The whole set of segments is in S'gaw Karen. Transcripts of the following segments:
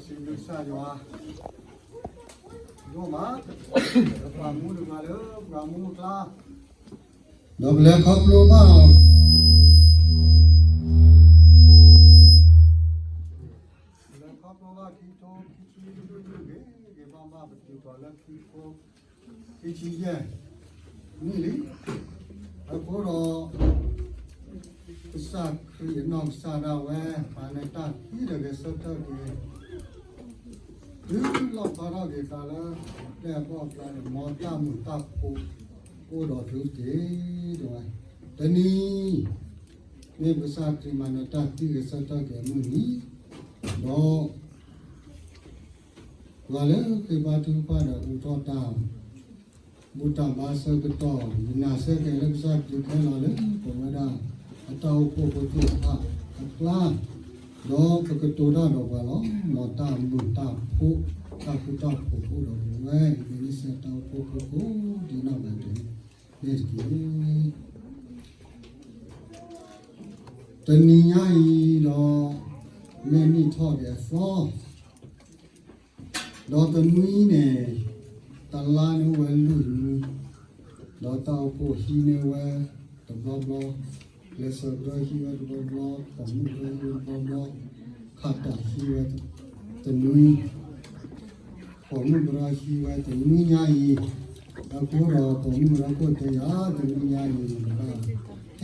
စံးဘျုးကစၢ်ယွၤဒိၣ်မး, ပပာ်မူတဂၤလၢပှၤမူအကျါ, ဒီးပလဲၤခီဖျိဘၣ်အီၤ, ပလဲၤခီဖျိဘၣ်ခံကထိခံဆံလွံၢ်ဂ့ၤဂ့ၤဘၣ်ဘၣ် ပတုၤထီၣ်လၢခံကထိ ခံဆံယဲၢ်နံၣ်လံ. အဃိဒီး ကစၢ်ခရံာ်အနီၢ်ကစၢ်ဒၣ်ဝဲ ပာ်န့ၢ်တၢ်သံဒီးဂဲၤဆၢထၢၣ်က့ၤ တုၤလီၣ်ဖျါထီၣ်က့ၤသးလၢ ပျဲၢ်အဘီၣ်အကျါန့ၣ် မ်တၢ်မုာ်တၢ်ဖိးအိၣ်ဒီးသုတက့ၢ်. ဒီးတနံၤ မ့ၢ်ပကစၢ်ခရံာ်မၤန့ၢ်တၢ်သံဂဲၤဆၢထၢၣ်က့ၤအမုၢ်နံၤ, ဒီး ပှၤလၢဃ့ဘါထုကဖၣ်ဒီး အိၣ်ထီၣ်တၢ်ဘူၣ်တၢ်ဘါဆၢကတီၢ် ယနာ်စ့ၢ်ကီးလၢကစၢ်ခရံာ်ခဲလၢာ်လၢပဝဲဒၣ်အတၢ်အိၣ်ဖှိၣ်ဖိသ့ၣ်တဖၣ်အကျါ, ဒီးပကတိၤတၢ်ဒီးပှၤလီၤ. မ်တၢ်မုာ်တၢ်ဖိး တၢ်ဃူတၢ်ဖိးအိၣ်ဒီးပဝဲ မ့ၢ်စ့ၢ်တၢ်အိၣ်ဖှိၣ်ဖိကိးဒံးနီၢ်ဂၤဒဲးန့ၣ်တက့ၢ်. တနံၤညါအံၤဒီး မ့ၢ်နံၣ်ထီၣ်ဒဲးအသီ, ဒီးတနွံန့ၣ် တလါန့ၣ်အိၣ်ဝဲလွံၢ်နွံ, ဒီးတၢ်အိၣ်ဖှိၣ်ဟံးန့ၢ်ဝဲတဘျီဘျီ, ကျဲးစၢးကရၢဟံးဝဲတဘျီဘျီ, ပိာ်မုၣ်ကရၢဟံးဝဲတဘျီဘျီ, ခးတၢ်ဟံးဝဲတနွံ ပိာ်မုၣ်ကရၢဟံးဝဲတနွံညါအ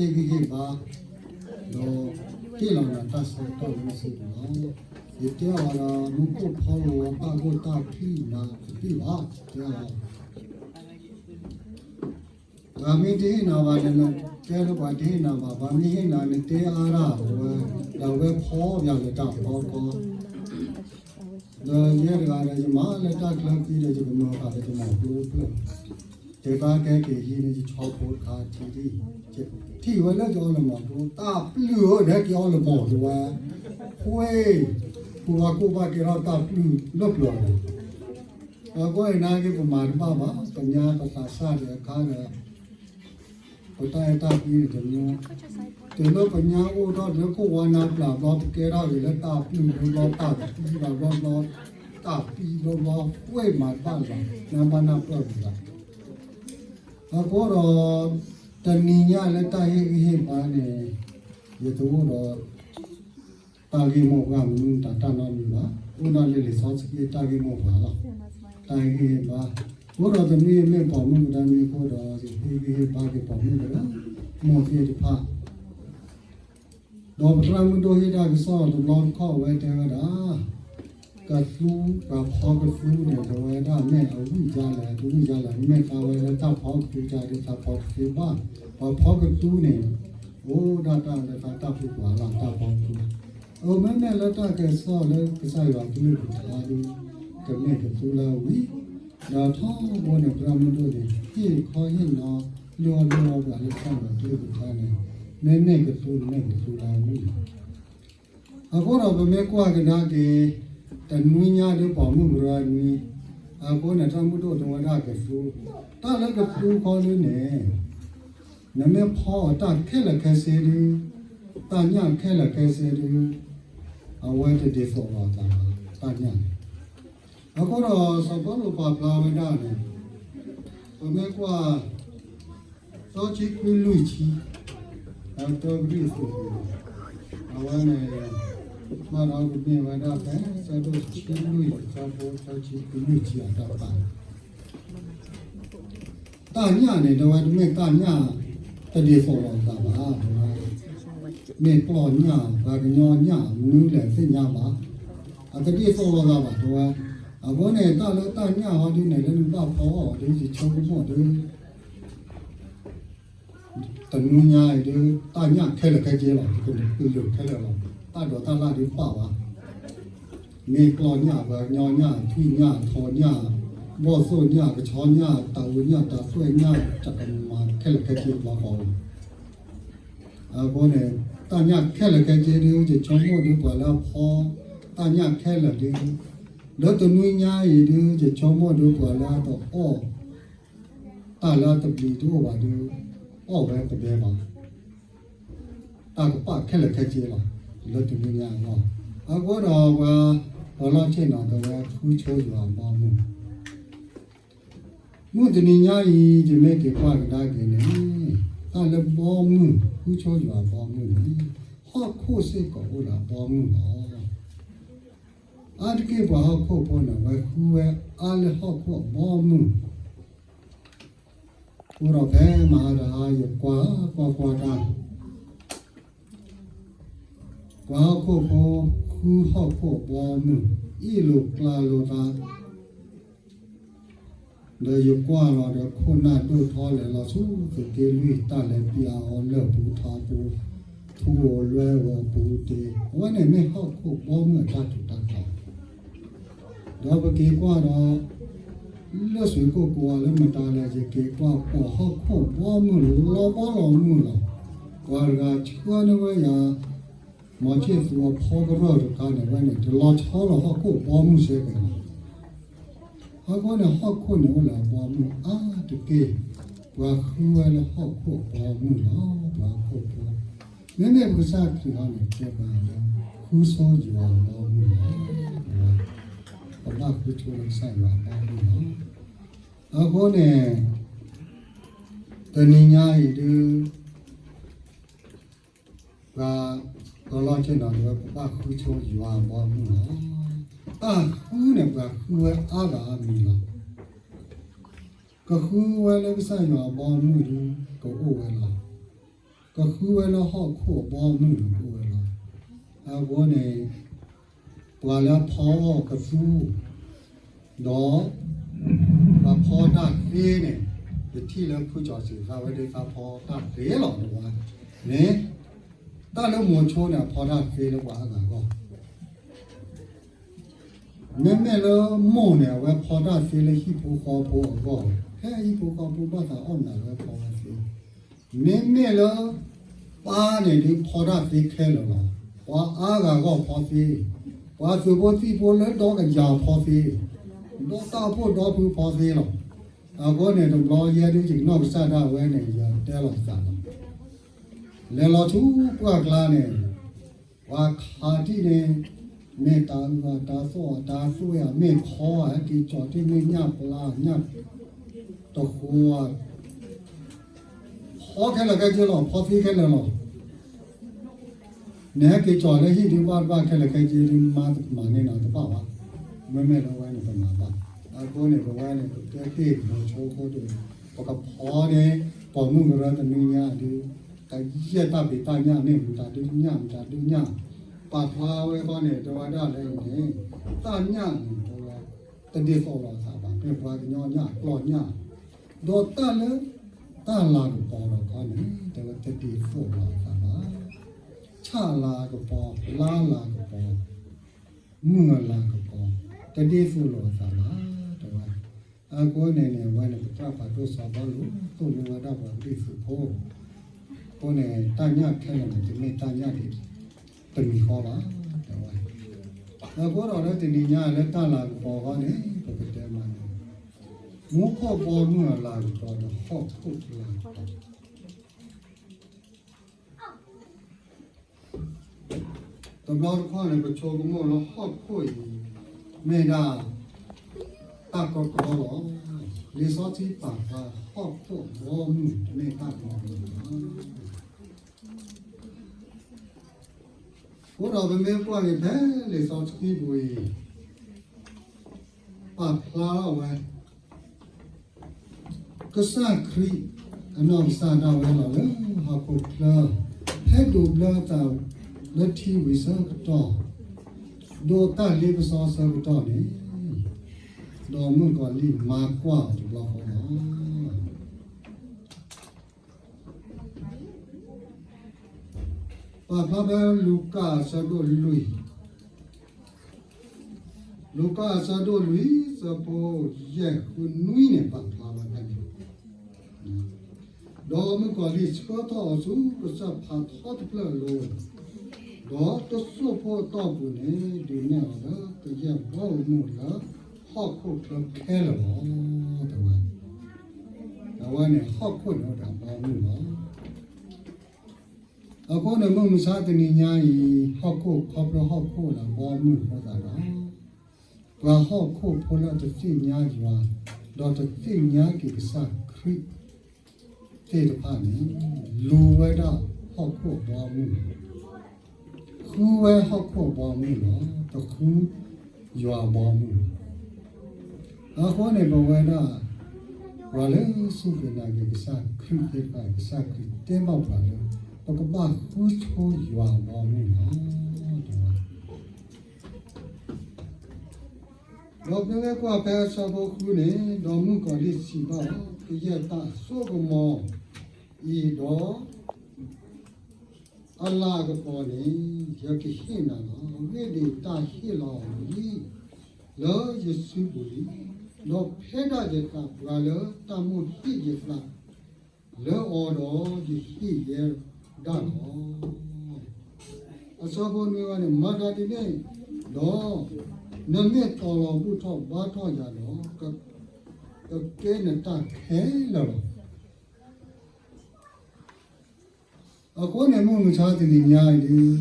ံၤ, အဃိဒီးပိာ်မုၣ်ကရၢခိၣ်တဲယၤ တနွံညါအံၤ နဘၣ်ဟ့ၣ်ဂံၢ်ဟ့ၣ်ဘါ, ဒီးဟ့ၣ်လီၤနၤတၢ်ဆၢကတီၢ်လၢနစုပူၤလီၤ. ယတဲအီၤဒီး မူခိၣ်ဖီရိၤအတၢ်ဂိၢ်တၢ်ဖံးနၤတပ့ၢ်ဘၣ်, တဲအီၤ ပှၤမ့ၢ်တဟ့ၣ်နၤဘၣ်န့ၣ် နတဲလၢပှၤတဟ့ၣ်နၤဘၣ်, ပှၤမ့ၢ်ဟ့ၣ်နၤ နတဲအါဒၣ်ဝဲ, ဒီးဝဲဖီပၠးလၢတၢ်ဖီကီ, ဒီးယဲတဂၤဒီး ယမၤလၢတၢ်ချၢသံဒီး ယကမၤဘၣ်ဒီးယမၤကျိဖျၢၣ်, ယသးကဲက့ၤဟံးန့ၢ်ယဆီဖိတခါထံၣ်, ထံၣ်ဝဲလၢယအီၣ်လၢမီၤကျိ တၢ်ပျုၢ်ဧၢ ဒဲက့ၤအီၣ်လၢမီၤကျိဝဲ, ဃ့, ပှၤကိးဘၣ်ကဲထီၣ်တၢ်ပျုၢ်လၢပျၢၤန့ၣ် အဃိန့ၣ်နာ်က့ ပမၤတဘၣ်ဘၣ်, ပညါပသးစၢ်ဒီးအခါဒီး ပတၢ်အဲၣ်တၢ်ကွံန့ၣ်တမံၤ, တုၤလၢပညါအိၣ်ထီၣ်လၢခိၣ်ဝါနါပျၢ်ဘျီ ပကဲထီၣ်က့ၤလၢတၢ်ပျုၢ်ဘျီဘျီ တၢ်ပံဘၣ်ဘျီဘျီ, တၢ်ပံဘျီဘျီ ဃ့မၤတဘၣ်လၢၤဘၣ်, နဘၣ်နၢ်ပၢၢ်ဒံးဘၣ်. အဃိဒီး တနံၤညါလၢတၢ်ဟ့ၣ်ဂံၢ်ဟ့ၣ်ဘါန့ၣ် ယတအိၣ်ဒီး တၢ်ဂ့ၢ်မိၢ်ပှၢ်မနုၤတၢ်တၢ်နီတမံၤဘၣ်, အိၣ်ဒၣ်လၢလံာ်စီဆှံတၢ်ဂ့ၢ်မိၢ်ပှၢ်လီၤ. တၢ်ဟ့ၣ်ဂံၢ်ဟ့ၣ်ဘါ, အဃိဒီးတနွံအံၤမ့ၢ်ပိာ်မုၣ်ကရၢနွံအဃိဒီး ယဟ့ၣ်ဂံၢ်ဟ့ၣ်ဘါက့ၤပိာ်မုၣ်ကရၢ မိၢ်သ့ၣ်တဖၣ် ဒီးပသရၣ်မုၣ်ဒိၣ်ဟ့ၣ်တၢ်ကစီၣ်တဘျီတခီၣ်ဝဲတဲဝဲဒၣ်, ကသူ ပှၤဖီကသူန့ၣ် ပဝဲဒၣ်မ့ၢ်အဝံၣ်ဒ်လဲၣ် တဝံၣ်ဒ်လဲၣ် မ့ၢ်သးဝဲလၢတၢ်ဖီကသူကဒီးသးဖီကသူဘၣ်, ပှၤဖီကသူန့ၣ် အိၣ်ဒၣ်တၢ်လၢသးတၢ်ဖုပှၤလၢတၢ်ဖီကသူ, အမ့မ့ၢ်လၢတၢ်ကစီၣ်လၢကစၢ်ယွၤကလုၢ်ကထါဒီး ကမ့ၢ်ကသူလၢအဝံၣ် ဒီးထီဘိန့ၣ် သရၣ်မုၣ်ဒိၣ်န့ၣ် ဟ့ၣ်ခီဟ့ၣ်နီၤ လုၢ်အီၣ်လုၢ်အီပှၤလၢကစၢ်ယွၤကလုၢ်ကထါန့ၣ် မ့မ့ၢ်ကသူန့ၣ်မ့ၢ်ကသူလၢအဝံၣ်လီၤ. အဃိဒီးပမ့ၢ်ကွၢ်ကဒါက့ၤ တနွံညါဒ်ပိာ်မုၣ်ကရၢနွံ, အဃိန့ၣ် သရၣ်မုၣ်ဒိၣ်တဲဝဲဒၣ်ကသူ, တၢ်လၢကသူခီဒ်န့ၣ် နမ့ၢ်ဖီအီၤတၢ်ခဲလၢာ်ခဲဆ့ဒီး တၢ်ညၣ်ခဲလၢာ်ခဲဆ့ဒီး အဝဲတဒ်သိးလိာ်သးဘၣ် တၢ်ညၣ်န့ၣ်, အဃိဒီးစီၤပီလူးပာ်ဖျါဝဲဒၣ်န့ၣ်, ပမ့ၢ်ကွၢ် သီဆံခွံလွံၢ်ဆံ, ဒီးတၢကရံၣ်သူး အဝဲန့ၣ် ဘၣ်ဒီးကမ့ၢ်ဝဲဒၣ်ဖဲ ဆၢဒိၣ်ဆံလွံၢ် ဆၢဖိသၢဆံခွံလွံၢ်ဆံအတၢ်ပာ် တၢ်ညၣ်န့ၣ် တဲဝဲတမ့ၢ်တၢ်ညၣ်တဒ်သိးလိာ်သးဘၣ်, တဲဝဲ မ့ၢ်ကျီၢ်ညၣ် ပှၤကညီညၣ် မနုၤလဲၣ်သ့ၣ်ညါဘၣ်, အတဒ်သိးလိာ်သးဘၣ် တဲဝဲ, အဃိန့ၣ် တၢ်လၢတၢ်ညၣ်ဟီဒ်န့ၣ် လၢနဘၣ်ဖီအီၤဒီး ယဆိကမိၣ်ဒီး တနွံညါအံၤဒီး တၢ်ညၣ်ခဲလၢာ်ခဲဆ့လီၤ, ကလုာ်ခဲလၢာ်လီၤ, တၢ်ဒိးတၢ်လၣ်ဒုးပာ်ဝဲ, မ့ၢ်ကျီၢ်ညၣ် ပှၤကညီညၣ် ထွံၣ်ညၣ် ထိးညၣ် ဘီၣ်သိၣ်ညၣ် ကဆီညၣ် တၢ်အူညၣ် တၢ်သွဲၣ်ညၣ် တၢ်ကမၤခဲလၢာ်ခဲဆ့ဘျီဃီလီၤ. အဃိန့ၣ် တၢ်ညၣ်ခဲလၢာ်ခဲဆ့ဒုး ယဆိကမိၣ်ဒုးပှၤလၢအဖီ တၢ်ညၣ်ခဲလၢာ်ဒုး လၢတနွံညါအံၤဒုး ယဆိကမိၣ်ဒုးပှၤလၢအတအီၣ် တၢ်လၢအတပျံၤတအိၣ်ဘၣ်ဒီး အီၣ်ဝဲတဘဲဘၣ်. တၢ်ကပာ်ခဲလၢာ်ခဲဆ့လီၤ လၢတနွံညါအံၤလီၤ. အဃိဒီးပှၤ လီၤဆ့ၣ်နီၤ ကဝဲဃုဆိယွၤအဘီအမုၢ်. မုၢ်တနံၤညါအံၤ ယမ့ၢ်က့ၤကွၢ်ကဒါက့ၤန့ၣ်, တၢ်လၢဘီမုၢ် ဃုဆိယွၤအဘီမုၢ်န့ၣ်, ဟီၣ်ခိၣ်စ့ၢ်ကီးအိၣ်ဒီးအဘီမုၢ်လီၤ. အါတက့ၢ်ပှၤဟီၣ်ခိၣ်ဖိန့ၣ် အဝဲဃုဝဲအါလၢဟီၣ်ခိၣ်အဘီမုၢ်. အဃိဒီးဖဲမဟါတဟါ ယကွၢ်ကွၢ်ကွၢ်တၢ် ပှၤဟီၣ်ခိၣ်ဖိ ဃုဟီၣ်ခိၣ်အဘီမုၢ် အ့ၣ်လိာ်ကျါလိာ်သး, ဒီးယကွၢ်လီၤဒီး ခိၣ်နၢ်ဒိၣ်ထီလဲၤလီၤဆူသုးက့လွံၢ် တၢ်လဲၤပျးအီၤလၢၢ်ပူၤထီပူၤ, ထူဧိၤလွဲဧိၤအပူၤတ့ၢ်, အဝဲန့ၣ်မ့ၢ်ဟီၣ်ခိၣ်ဘီမုၢ်အတၢ်ထူးတၢ်တီၤ. ဒီးပက့ၤကွၢ်ဒီး လၢစွ့ၤကိၣ်ကိးဂၤလၢမတၤလဲၣ် ယက့ၤကွၢ်ပိာ်ဟီၣ်ခိၣ်ဘီမုၢ်လီၤဘီလီၤမုၢ်လီၤ. ပှၤတဂၤဆှၢန့ၢ်ဝဲယၤ မီၤဆ့ၣ်သူအဖီကရၢၢ်တခါန့ၣ် ဝဲန့ၣ် တလီၤဆီလီၤဟီၣ်ခိၣ်ဘီမုၢ်စ့ၢ်ကီးလီၤ. အဃိန့ၣ် ဟီၣ်ခိၣ်န့ၣ်အိၣ်လၢအဘီမုၢ်အါတက့ၢ်, ပှၤဃုဝဲလၢဟီၣ်ခိၣ်အဘီမုၢ်လီၤ. ပှၤဟီၣ်ခိၣ်ဖိ မ့မ့ၢ်ပကစၢ်ခရံာ်ဟီန့ၣ် တဲပှၤလၢ ဃုဆိယွၤအဘီမုၢ်လီၤ. ပဘၣ်ဃုဆိလၢကစၢ်ယွၤအဘီမုၢ်လီၤ. အဃိန့ၣ် တနံၤညါအံၤဒုး ပှၤ ပလီၢ်ဆ့ၣ်နီၤ ပဘၣ်ဃုဆိယွၤအဘီမုၢ်လီၤ. တၢ်ဃုန့ၣ် ပှၤဃုဝဲအါဂၤအါမံၤလီၤ. ကဃုဝဲလၢကစၢ်ယွၤအဘီမုၢ်ဒုး ကအိၣ်ဝဲလီၤ. ကဃုဝဲလၢဟီၣ်ခိၣ်အဘီမုၢ်ဒုး ကအိၣ်ဝဲလီၤ. အဃိန့ၣ် ပှၤလၢဖီအီၣ်ကသူ ဒီး ပှၤဖီတၢ်သ့န့ၣ် ယထံၣ်လၢဖုကၠီၤစံး သးဝဲဒၣ်သးဖီတၢ်သ့လီၤ တဝဲန့ၣ် တၢ်လၢမိၤဆိန့ၣ် အဖီတၢ်သ့လၢပှၤအါဂၤအဂီၢ်, မ့မ့ၢ်လၢမိၢ်န့ၣ် အဝဲဖီတၢ်သ့လၢဟံၣ်ဖိဃီဖိအဂီၢ်, ဖဲဟံၣ်ဖိဃီဖိဘၣ်သးအီၣ်မး အဝဲဖီဝဲသ့ မ့မ့ၢ်လၢ ပၢ်န့ၣ်ဒုးဖီတၢ်သ့ခဲလၢာ်လီၤ. ပှၤအါဂၤအဂီၢ်ဖီသ့, ပှၤသုးဖိသံၣ်ဖိလၢဒီကယၤဖီသ့, ဒီတၢ်အိၣ်ဖှိၣ်ဒီဖုဖီသ့လီၤ. အဃိန့ၣ် တဘျီယဲဒုး ယကနီၢ်ကစၢ်ဒၣ်ဝဲန့ၣ် ယတဲလီၤသးလီၤ. လဲၤလီၤဆူပှၢ်ကျါန့ၣ် ပှၤခးတံၢ်န့ၣ် မ့ၢ်တၤအုးအတၤသိၣ်အတၤသွဲၣ်ဧါ မ့ၢ်ခီဧါ ဟဲက့ၤကၠီၤတ့ၢ် မ့ၢ်ညၣ်ပျါညၣ်တဃိဧါ ဖီခဲလၢာ်ခဲဆ့လီၤ, ဖီသ့ခဲလၢာ်လီၤ. နဟဲက့ၤကၠီၤလၢဟံၣ်ဒုးဘၣ်တဘၣ်ခဲလၢာ်ခဲဆ့ဒုး မါတမၤန့ၢ်နၤတဘၣ်ဘၣ်. မ့မ့ၢ်လၢဝဲန့ၣ် ပမၤဘၣ်. အဃိန့ၣ် ပဝဲန့ၣ် ပတဲတ့ၢ်လီၤဆိအဃိန့ၣ် ပကဖီန့ၣ် ပိာ်မုၣ်ကရၢတနွံညါဒုး ကယဲၢ်တၢ်ဖံးတၢ်ညၣ်န့ၣ် မတၤဒုးညၣ် မတၤဒုးညၣ် ပာ်ဖျါဝဲဃီန့ၣ် တဲဝဲဒၣ်လၢအံၤန့ၣ် တၢ်ညၣ်န့ၣ် တဲဝဲ တဒ်သိးလိာ်အသးဘၣ်, မ့ၢ်ပှၤကညီညၣ်အကျီၢ်ညၣ်, ဒီးတၢ်လၢ တၢ်လၤကပီၤဒီးခီန့ၣ် တဲဝဲတဒ်သိးလိာ်အသးဘၣ်. ဆၣ်လၤကပီၤ, လါလၤကပီၤ, မုၢ်အလၤကပီၤ, တဒ်သိးလိာ်အသးဘၣ် တဲဝဲ. အဃိန့ၣ်န့ၣ် အဝဲန့ၣ် ပတၢ်ပာ်ဒိၣ်စီၤပီလူး သိၣ်လိဝဲဒၣ်ပှၤခရံာ်ဖိအဃိန့ၣ် တၢ်ညၣ်ခဲလၢာ်န့ၣ် တမ့ၢ်တၢ်ညၣ်ဒ်တမံၤဃီဘၣ် တဲဝဲ. အဃိဒီးလၢတနံၤညါလၢတၢ်လၤကပီၤဃီန့ၣ် ပကတဲမးန့ၣ် မူခိၣ်ဘီမုၢ်အလၤကပီၤဒီးဟီၣ်ခိၣ်အလၤကပီၤ တဘျီတခီၣ်န့ၣ် ပဆိကမိၣ်လၢဟီၣ်ခိၣ်အံၤ မ့ၢ်ဒၣ် တၢ်ကီကီလီၤ. လံာ်စီဆှံပာ်ဖျါ ဟီၣ်ခိၣ်ဘီမုၢ်မ့ၢ်တၢ်ကီကီလီၤ. အဃိဒီးပမ့ၢ်ကွၢ်က့ၤဖဲလံာ်စီဆှံပူၤအံၤ ပာ်ဖျါထီၣ်ဝဲ ကစၢ်ခရံာ်အနီၢ်ကစၢ်ဒၣ်ဝဲလီၤလၢဟီၣ်ခိၣ်ချၢ ဖဲဒိးဘျၢအသးလၢထံဝံၤဆၢကတီၢ် ဒိးတၢ်လ့ပစီဆၢကတီၢ်န့ၣ် ဒီးမုၣ်ကီၤလံၢ်မၤကွၢ်အီၤတဘျီဃီလီၤ. ပာ်ဖျါဖဲလူၤကၣ်အဆၢဒိၣ်လွံၢ် လူၤကၣ်အဆၢဒိၣ်လွံၢ် ဆၢဖိယဲၢ်ဃုနွံန့ၣ် ပာ်ဖျါဝဲဒၣ်န့ၣ်, ဒီးမုၣ်ကီၤလံၢ်ဆှၢထီၣ်အီၤဆူကစၢၢ်ဖးထီတဖျၢၣ်အလိၤ, ဒီးတစိၢ်ဖိအတီၢ်ပူၤန့ၣ် ဒုးနဲၣ်အီၤလၢကယဲၢ်ဘီဧိၤမုၢ်လၢဟီၣ်ခိၣ်ချၢခဲလၢာ်လီၤ တဲဝဲ. အဝဲန့ၣ် ဟီၣ်ခိၣ်န့ၣ်အိၣ်ဒီးဘီမုၢ်လီၤ. အဃိန့ၣ် မုၢ်မဆါတနံၤညါအံၤ ဟီၣ်ခိၣ်ခီဖျိဟီၣ်ခိၣ်ဒီးဘီမုၢ်အဃိသတးဒီး ပှၤဟီၣ်ခိၣ်ဖိလၢအတသ့ၣ်ညါယွၤ, ဒီးတသ့ၣ်ညါက့ၤကစၢ်ခရံာ်သ့ၣ်တဖၣ်န့ၣ်, လူၤဝဲဒၣ်ဟီၣ်ခိၣ်အဘီအမုၢ်, ဃုဝဲဟီၣ်ခိၣ်အဘီအမုၢ်လီၤ. တဃုယွၤအဘီအမုၢ်လီၤ. အဃိန့ၣ် ပဝဲဒၣ် ပှၤလၢစူၢ်က့ၤနာ်က့ၤကစၢ်ခရံာ်သ့ၣ်တဖၣ်, ကစၢ်ခရံာ်တဲဘၣ်ပှၤလၢ ပကဘၣ်ဃုဆိယွၤအဘီအမုၢ်လီၤ. ဒီးပမ့ၢ်ကွၢ်ဖဲအဆၢဖိဃုန့ၣ်, ဒီးမုၣ်ကီၤလံၢ်စံးဘၣ်အီၤ, ကယဲၢ်တၢ်စိကမီၤအံၤဒီး အလၤကပီၤန့ၣ် ယကဟ့ၣ်နၤလီၤ. အဂ့ၢ်ဒ်အံၤ, တၢ်ဟ့ၣ်လီၤအီၤလံ လၢယစုပူၤလံ. ဒီးဖဲဒၣ်ယသးပှၢ်လၢတၢ်မိၣ်ဟ့ၣ်ယသးလၢအီၤဒီး, ယဟ့ၣ်ယဲဒၣ်လီၤ. အဆၢဖိနွံန့ၣ်, မၤသးဒ်န့ၣ်ဒီး, နမ့ၢ်တီၤလီၤဘူၣ်ထီၣ်ဘါထီၣ်ယၤဒီး, ကကဲနတၢ်ခဲလၢာ်လီၤ. အဃိန့ၣ် မုၢ်မဆါတနံၤညါအံၤဒ်,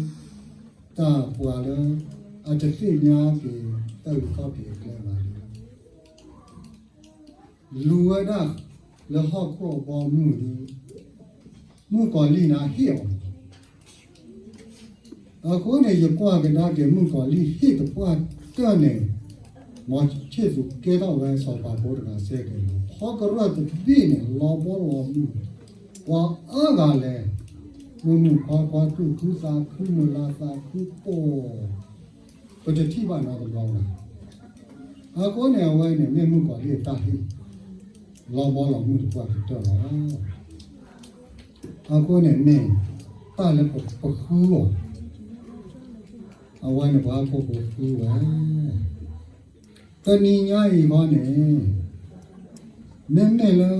တၢ်ပှၤလၢအတသ့ၣ်ညါက့ၤတၢ်အုၣ်ကီၢ်က့ၤအကျဲဘၣ်န့ၣ်, လူၤဝဲဒၣ်လၢဟီၣ်ခိၣ်အဘီအမုၢ်ဒီး, မုၣ်ကီၤလံၢ်န့ၣ်ဟ့ၣ်အီၤ အဃိန့ၣ် ယကွၢ်ကဒါက့ၤမုၣ်ကီၤလံၢ်ဟ့ၣ်သပှၢ်တၢၢ်န့ၣ်, မ်ဆ့ၣ်သူးကဲထီၣ်ဝဲစီၤပၤဖိတဂၤစ့ၢ်ကီးလီၤ. ခီကရၢၢ်သဘ့ၣ်န့ၣ် လီၤဘီလီၤမုၢ်, ပှၤအါဂၤလဲၤ, မုၣ်မုၣ်ခွါခွါ သူၣ်ခုသးခု မုာ်လၤသးခုပိာ်, ပတထံၣ်ဘၣ်နီတဘျီဘၣ်. အဃိန့ၣ် အဝဲန့ၣ်မ့ၢ်မုၣ်ကီၤလံၢ်အတၢ်ဟ့ၣ် လီၤဘီလီၤမုၢ်သပှၢ်တၢၢ်လီၤ. အဃိန့ၣ်မ့ၢ်တၢ်လၢပဃုအီၤ, အဝဲန့ၣ်ပှၤဟီၣ်ခိၣ်ဖိဃုဝဲ, တနံၤညါအံၤဃီန့ၣ်, မ့မ့ၢ်လၢ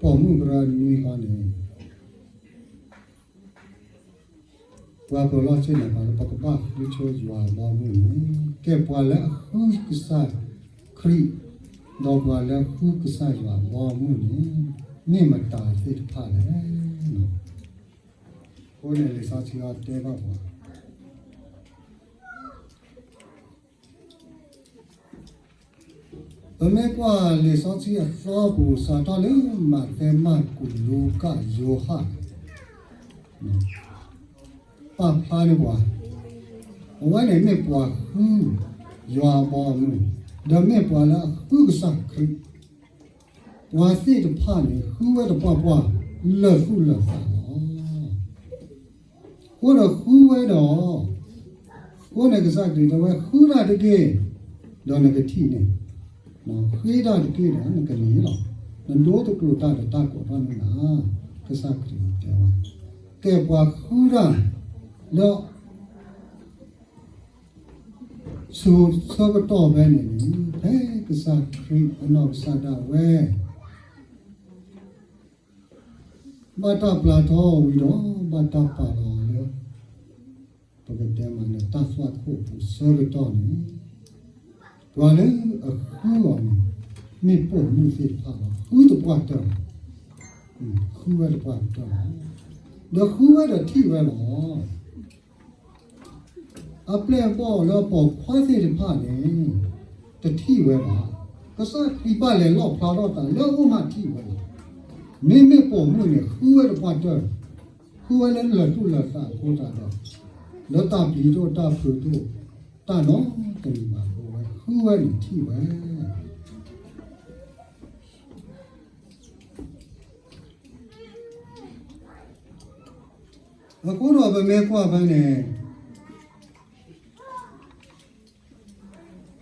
ပိာ်မုၣ်ကရၢနွံဃီန့ၣ် ပှၤပၢၤလီၢ်ဆ့ၣ်နီၤပှၤလၢပကဘၣ်ဃုဆိယွၤအဘီအမုၢ်န့ၣ်, ကဲပှၤလၢအဃုကစၢ်ခရံာ်, ဒီးပှၤလၢဃုကစၢ်ယွၤအဘီအမုၢ်န့ၣ်, မ့ၢ်မတၤသ့ၣ်တဖၣ်လဲၣ်. အဃိန့ၣ်လံာ်စီဆှံတဲဘၣ်ပှၤ ပမ့ၢ်ကွၢ်လံာ်စီဆှံအသီပူၤ စးထီၣ်လၢမးသဲ မၢ်ကူး လူၤကၣ် ယိၤဟၣ်, ပာ်ဖျါန့ၢ်ပှၤ, အဝဲန့ၣ်မ့ၢ်ပှၤဃုယွၤအဘီအမုၢ်, ဒီးမ့ၢ်ပှၤလၢအဃုကစၢ်ခရံာ်, ပှၤသ့ၣ်တဖၣ်န့ၣ် ဃုဝဲတပှၢ်ပှၢ် လၢာ်သူၣ်လၢာ်သးလီၤ. အဃိဒီးဃုဝဲဒီး, အဃိန့ၣ်ကစၢ်ခရံာ်တဲဝဲ ဃုတၢ်တက့ၢ်, ဒီးနကထံၣ်န့ၣ်, ဃ့တၢ်တက့ၢ်ဒီးနကန့ၢ်လီၤ. နဒိတကျိၤတၢ်ဒီးတၢ်ကိးထီၣ်န့ၢ်နၤ, ကစၢ်ခရံာ်တဲဝဲ, ကဲပှၤဃုတၢ်, ဒီး ဆူဆၢကတီၢ်ဖဲန့ၣ်န့ၣ်, ဖဲကစၢ်ခရံာ်အနီၢ်ကစၢ်ဒၣ်ဝဲ ဘၣ်တၢ်ပျၢထီအီၤဝံၤဒီး ဘၣ်တၢ်ပာ်လီၤအီၤလၢ ပကတဲမးန့ၣ် တၢ်သွၣ်ခိၣ်အပူၤဆၢကတီၢ်န့ၣ်, ပှၤလၢအဃုအီၤန့ၣ် မ့ၢ်ပိာ်မုၣ်သ့ၣ်တဖၣ်လီၤ. ဃုတပှၢ်တၢၢ်လီၤ. ဃုဝဲတပှၢ်တၢၢ်လီၤ. ဒီးဃုဝဲဒီးထံၣ်ဝဲလီၤ. အပျဲၢ်အဘီၣ်လၢအပိာ်ခွါသ့ၣ်တဖၣ်န့ၣ် တထံၣ်ဝဲဘၣ်. ကစၢ်ခရံာ်ဘၣ်လဲၤလီၣ်ဖျါထီၣ်သးလၢအအိၣ်မးထံၣ်ဝဲလီၤ. မ့မ့ၢ်ပိာ်မုၣ်န့ၣ် ဃုဝဲတပှၢ်တၢၢ်, ဃုဝဲလၢလၢာ်သူၣ်လၢာ်သးအဃိသတးဒီး, လၢတၢ်ပျံၤတအိၣ် တၢ်ဖုးတအိၣ် တၢ်နီတမံၤဘၣ်အဃိ ဝဲဃုဝဲန့ၣ်ထံၣ်ဝဲ အဃိဒီးပမ့ၢ်ကွၢ်ဖဲန့ၣ်,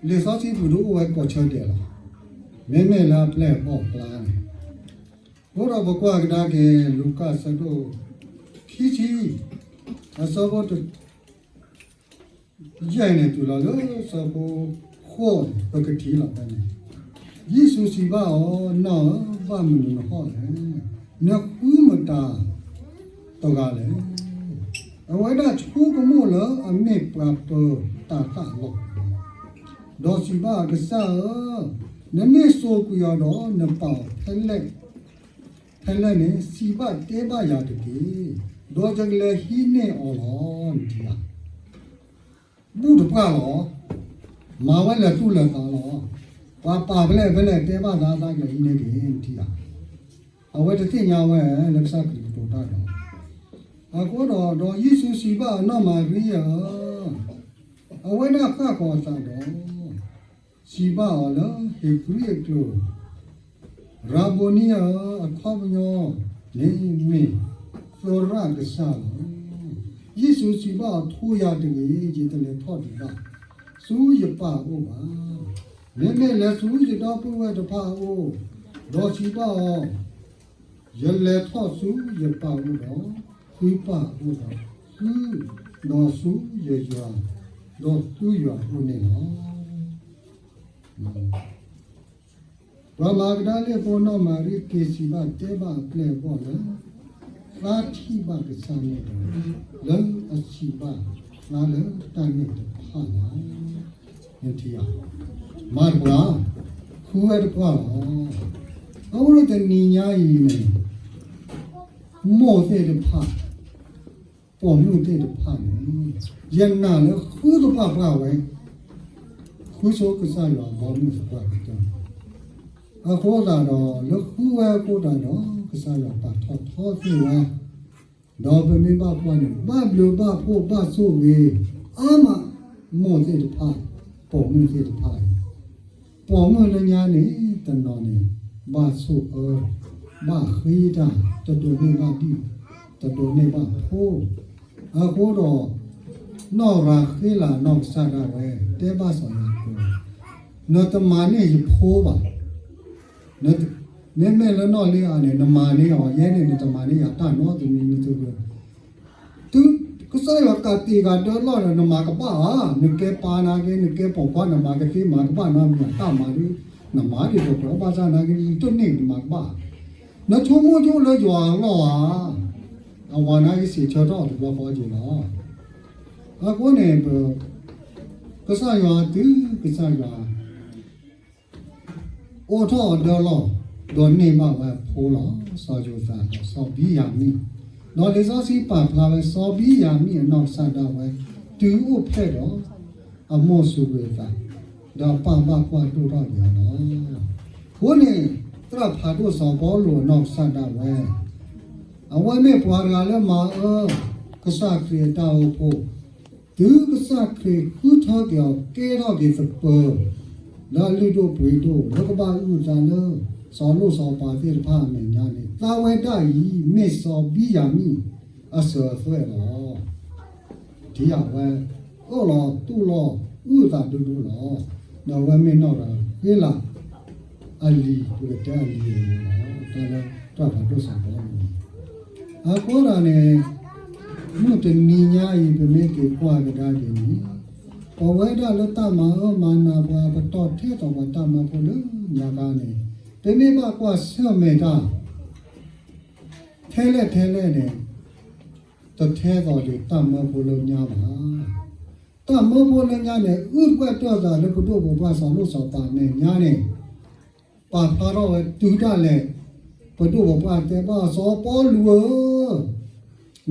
လံာ်စီဆှံပူၤဒုးအိၣ်ဝဲကိးဆၢဒဲးလီၤ. မ့မ့ၢ်လၢအပျဲၢ်အဘီၣ်အကျါန့ၣ်, အဃိဒီးပကွၢ်ကဒါက့ၤ လူၤကၣ်အဆၢဒိၣ်ခံဆံ, အဆၢဖိတ ယဲၢ်န့ၣ် တုၤလီၤလၢဆၢဖိဃိးန့ၣ် ပကထံၣ်လီၤဖဲန့ၣ်, ယ့ၣ်ၡူးစံးဘၣ်အီၤ, နီၢ်ဧၢ, ဘၣ်မနုၤနဟီၣ်လဲၣ်. နဃုမတၤတဂၤလဲၣ်. အဝဲဒၣ်ဆိကမိၣ်လၢအမ့ၢ်ပှၤပၢၤတၤသၣ်အလီၢ်, ဒီးစံးဘၣ်အီၤ, ကစၢ်ဧၢ, နမ့ၢ်စိာ်ကွံာ်အီၤဒီး နပာ်အီၤဖဲလဲၣ် ဖဲလဲၣ်န့ၣ် စံးဘၣ်တဲဘၣ်ယၤတက့ၢ်, ဒီးယကလဲၤဟံးန့ၢ်အီၤလီၤ. နထံၣ်ဧါ, ဘူၣ်တပှၢ်လီၤ. မၤဝဲလၢာ်သူၣ်လၢာ်သးလီၤ. ပှၤပာ်ဖဲလဲၣ်ဖဲလဲၣ်တဲဘၣ်သးသးကလီၤအံၤန့ၣ်တဂ့ၤ နထံၣ်ဧါ. အဝဲတသ့ၣ်ညါဝဲလၢကစၢ်ခရံာ်ကတိၤတၢ်ဒီး, အဃိဒီး ဒီးယ့ၣ်ၡူးစံးဘၣ်အနီၢ်မၤရံဧၢ, အဝဲဒၣ်ဃၣ်ဃီၤအသးဒီး စံးဘၣ်အီၤလၢဟ့းဘြံၤအကျိာ် ရၤဘိနံဧၢ, အခီပညီန့ၣ်မ့ၢ် သရၣ်ကစၢ်လီၤ. ယ့ၣ်ၡူးစံးဘၣ်အီၤ, ထိးယၤတဂ့ၤ, ယတလဲၤထီၣ်ဒံးဘၣ် ဆူယပၢ်အအိၣ်ဘၣ်. မ့မ့ၢ်လဲၤဆူယဒီပုၢ်ဝဲၢ်တဖၣ်အအိၣ်, ဒီးစံးဘၣ်အီၤ, ယလဲၤထီၣ်ဆူယပၢ်အအိၣ်ဒီး သုပၢ်အအိၣ်ဒီး သု, ဒီးဆူယယွၤ, ဒီးသုယွၤအအိၣ်န့ၣ်လီၤ. ပှၤမၤကဒါလ့ၣ်ဖိနီၢ်မၤရံက့ၤစံးဘၣ်တဲဘၣ်အပျဲၢ်အဘီၣ်လၢ သးထံၣ်ဘၣ်ကစၢ်န့ၣ်ဒီး လၢအစံးဘၣ်သးလၢတၢ်န့ၣ်တဖၣ်လီၤ. နထံၣ်ဧါ, မၤတပှၢ်, ဃုဝဲတပှၢ်လီၤ. အဃိဒီးတနံၤညါအံၤန့ၣ် မိၢ်သ့ၣ်တဖၣ် ပိာ်မုၣ်သ့ၣ်တဖၣ်န့ၣ် ယနာ်လၢဃုသပှၢ်ပှၢ်ဝဲ, ဃုဆိကစၢ်ယွၤအဘီအမုၢ်သပှၢ်ကတၢၢ်, အဃိသတးဒီး လၢဃုဝဲအဃိသတးဒီး ကစၢ်ယွၤပာ်ထီၣ်ထီသ့ၣ်ဝဲ, ဒီးပမ့ၢ်ဘၣ်ကွၢ်န့ၣ် ဘၣ်ဘျုးဘၣ်ဖှိၣ်ဘၣ်ဆိၣ်ဂ့ၤအါမး, မိၢ်သ့ၣ်တဖၣ် ပိာ်မုၣ်သ့ၣ်တဖၣ်အံၤ ပိာ်မုၣ်လၢညါန့ၣ် တနီၤန့ၣ် ဘၣ်ဆိၣ်အၢ, ဘၣ်ဃ့တၢ်, တဒိးန့ၢ်ဘၣ်ဒံၣ်, တဒိးန့ၢ်ဘၣ်ဖိ, အဃိဒီး နီၢ်ရၤဃ့လးနီၢ်ကစၢ်ဒၣ်ဝဲ တဲဘၣ်စီၤယၤကိာ်, နတမၤန့ၢ်ယဖိဘၣ်, မ့မ့ၢ်လၢနီၢ်လံအၤန့ၣ် နမၤန့ၢ်အီၤ, ယဲန့ၣ် နတမၤန့ၢ်ယၤတၢ်နီတမံၤန့ၣ်တဂ့ၤ. တုၤကစၢ်ယွၤကးတံာ်ဃာ်ဒၢလီၢ်ဒီး နမၤကဘၣ်ဧါ, နကဲပၢ်နာ်က့, နကဲပိာ်ခွါ, နမၤကသ့မၤကဘၣ်နီတမံၤဧါ, တၢ်မၤဒ် နမၤဒ်သိးဒီး ဘၣ်ဆၣ်နာ်က့ နတန့ၢ်နမၤကဘၣ်, နဆိကမိၣ်ဆိလၢယွၤအလီၢ်ဧါ, အဝၤနာ်က့ စံးဆၢထီၣ်အီၤတဘျီဃီက့ၤလီၤ. အဃိန့ၣ် ပ ကစၢ်ယွၤတုၤကစၢ်ယွၤ အိးထီၣ်အီၤဒၢလီၢ်, ဒီးန့ၢ်ဘၣ်ဝဲအဖိလီၤ, စီၤယိၤသးဒီးစီၤဘံၣ်ယၤမံၣ်, ဒီးလံာ်စီဆှံပာ်ဖျါဝဲ စီၤဘံၣ်ယၤမံၣ်အနီၢ်ကစၢ်ဒၣ်ဝဲ တုၤအိၣ်ဖျဲၣ်ဒီး အမိၢ်ဆိၣ်ဂ့ၤအသး, ဒီးအပၢ်ဘၣ်ကွၢ်ဒိၣ်ထီၣ်က့ၤအီၤလီၤ. အဃိန့ၣ် သရၣ်ဖးဒိၣ်စီၤပီလူးအနီၢ်ကစၢ်ဒၣ်ဝဲ အဝဲမ့ၢ်ပှၤတဂၤလၢမၤအၢ ကစၢ်ခရံာ်အတၢ်အိၣ်ဖှိၣ်, တုၤကစၢ်ခရံာ်ဃုထၢက့ၤအီၤ ကဲထီၣ်က့ၤသပၢၤ လၢအလုၢ်ဒိၣ်ပှ့ၤဒိၣ် လၢကဘၣ်အုၣ်အသးလၢ စီၤလိၣ်စီၤပၤသ့ၣ်တဖၣ်အမဲာ်ညါန့ၣ် သးဝဲဒၣ်အံၤ မ့ၢ်စီၤဘံၣ်ယၤမံၣ်အစၢၤအသွဲၣ်လီၤ. ထံၣ်အဝဲ အၢၣ်လီၤတူၢ်လိာ် အုၣ်အသးဒိၣ်ဒိၣ်လီၤ. ဒီးအဝဲမ့ၢ်နီၢ်ရၤဃ့လး အလံၤ ပကတဲအလံၤန့ၣ်လီၤ. တၢ်လၢတၢ်ဖးဒိၣ်စီၤပီလူး အဃိဒၣ်န့ၣ် မုၢ်တနံၤညါအံၤ ပမ့ၢ်က့ၤကွၢ်ကဒါက့ၤန့ၣ် ပဝဲဒၣ်လၢတၢ်မၤအၢမၤနးပှၤ ပတီၢ်ထဲသိးပှၤတၢ်မၢဖိလၢညါခါန့ၣ် ပမ့ၢ်ဘၣ်ကွၢ်ဆၢၣ်မဲာ်တၢ် ထဲလဲၣ်ထဲလဲၣ်န့ၣ် တထဲသိးဒံးတၢ်မၢဖိလၢညါဘၣ်. တၢ်မၢဖိလၢညါန့ၣ် အုၣ်တကွဲၢ်တၢၢ်သးလၢပဒိၣ်ပပှၢ်စီၤလိၣ်စီၤပၤမဲာ်ညါန့ၣ် ပာ်ဖျါထီၣ်ဝဲတုၤဒၣ်လဲာ် ပဒိၣ်ပပှၢ်တဲဘၣ်စီၤပီလူးဧၢ,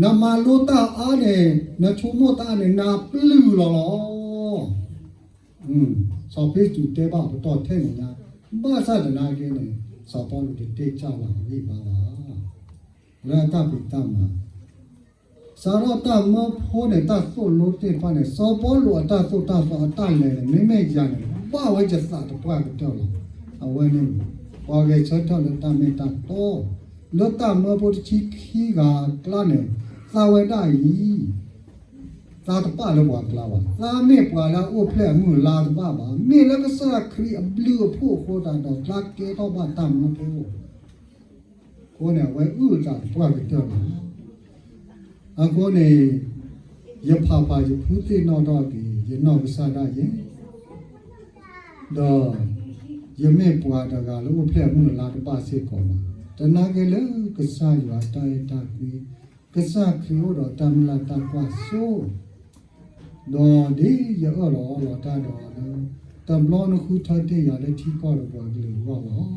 နမၤလိတၢ်အါန့ၣ် နဆိကမိၣ်တၢ်န့ၣ် နၤပျုၢ်လီၤလီၤ. စီၤပ့းတရူးတဲဘၣ်ပတီၢ်ထဲမဲာ်ညါ, ဘၣ်ဆၣ်သနာ်က့န့ၣ် စီၤပီလူးတတဲကၢ်လီၤအဂံၢ်ဘါဘၣ်. လၢအတၢ်ဖံးတၢ်မၤ စးထီၣ်တၢ်မၢဖိန့ၣ် တၢ်သိၣ်လိသ့ၣ်တဖၣ်န့ၣ် စီၤပီလူးအတၢ်သိၣ်တၢ်သီအတၢ်လဲၤန့ၣ် မ့မ့ၢ်ယၤန့ၣ် ဘၣ်ဝဲယသးတပှၢ်ကတၢၢ်လီၤ. အဝဲန့ၣ် ပှၤဂဲၤဆၢထၢၣ်လၢတၢ်မ့ၢ်တၢ်တီ လၢတၢ်မၢဖိတဆံခံဂၤအကျါန့ၣ် သးဝဲဒၣ်အံၤ သးတပာ်လၢပှၤကျါဘၣ်. သးမ့ၢ်ပှၤလၢအအိၣ်ဖျဲၣ်အမုၢ်အလါတဘၣ်ဘၣ်. မ့ၢ်လၢကစၢ်ခရံာ်အဘျုးအဖှိၣ်အဃိသတးဒီး ကျါကဲထီၣ်ဘၣ်တၢ်မၢဖိ အဃိန့ၣ် အဝဲအုၣ်အသးတပှၢ်ကတၢၢ်လီၤ. အဃိန့ၣ် ယဖးဖးယဖုသ့ၣ်နီၣ်ထီၣ်က့ၤ ယနီၢ်ကစၢ်ဒၣ်ယဲ ဒီး ယမ့ၢ်ပှၤတဂၤလၢအိၣ်ဖျဲၣ်အမုၢ်အလါတဘၣ်စ့ၢ်ကီးဘၣ်. သနာ်က့လၢကစၢ်ယွၤတၢ်အဲၣ်တၢ်ကွံ, ကစၢ်ခရံာ်အိၣ်ဒီးတၢ်မုၢ်လၢ်တၢ်ကွၢ်စိ ဒီးဒ်ယအၢၣ်လီၤအီလီၤတၢ်ဒီးလၢ တဘျီနဃုထၢတ့ၢ်ယၤလၢထံကီၢ်ဒီးပှၤကလုာ်အဂီၢ်လီၤ.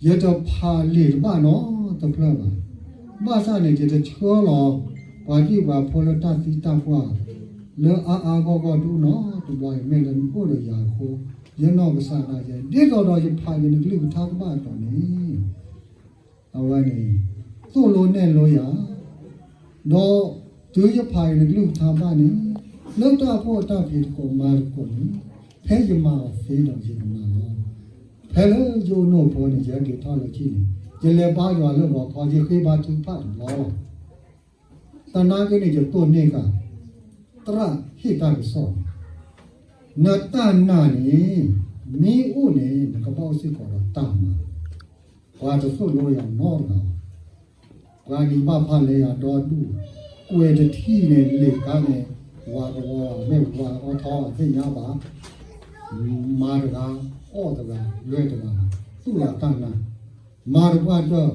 ယတဖးလံာ်တဘၣ်နီတဖျၢၣ်ဘၣ်. ဘၣ်ဆၣ်န့ၣ် ယတဆှၢလီၤ ပှၤသံၣ်ပှၤဖိလၢတၢ်သံတၢ်ပှၢ် လၢအါအါဂီၢ်ဂီၢ်တအိၣ်နီတဘျီအံၤ မ့ၢ်လၢနအိၣ်ဒီးယၤအဃိ, ယနီၢ်ကစၢ်ဒၣ်ယဲ ဒ်သိးဒီးယဖးက့ၤနကလုၢ်ကထါကဘၣ်အသိးန့ၣ်, အဝဲန့ၣ် သိၣ်လိနဲၣ်လိယၤ, ဒီးတုၤယဖးက့ၤနကလုၢ်ကထါဘၣ်န့ၣ်, လၢတၢ်အိၣ်ဖှိၣ်အတၢ်ဖံးသကိးမၤသကိးန့ၣ်, ဖဲယမၤအီၤသ့ဒီးယကမၤလီၤ. ဖဲလၢယအိၣ်နီၢ်ဖိန့ၣ် ယဟဲက့ၤထီၣ်လၢခံန့ၣ်, ယလဲၤဘါယွၤလၢဂီၤခီ ယဃ့ဘါထုကဖၣ်တဘျီလီၤ. သနာ်က့န့ၣ် ယသိၣ်န့ၢ်ဃာ် သရၣ်ဟ့ၣ်တၢ်ကစီၣ်န့ၣ်, နတၢ်နာ်န့ၣ် မ့ၢ်အိၣ်န့ၣ် နကဘၣ်အိၣ်စ့ၢ်ကီးဒီးတၢ်မၤ, ပှၤတသိၣ်လိယၤနီတဂၤဘၣ်. ပှၤနံၤဘၣ်ဖၣ်လဲၤယၤဒီဒူၣ်, ကွဲးတထံၣ်န့ၣ် လ့ၣ်ကါန့ၣ် ဝၤကဝီၤ မ့ၢ်ဝၤအီထီအသ့ၣ်ညါဘၣ်, မၤတဂၤ အီၣ်တဂၤ လွဲၢ်တဂၤ, သူၣ်လီၤတၢ်နာ်, မၤတပှၢ်တၢၢ်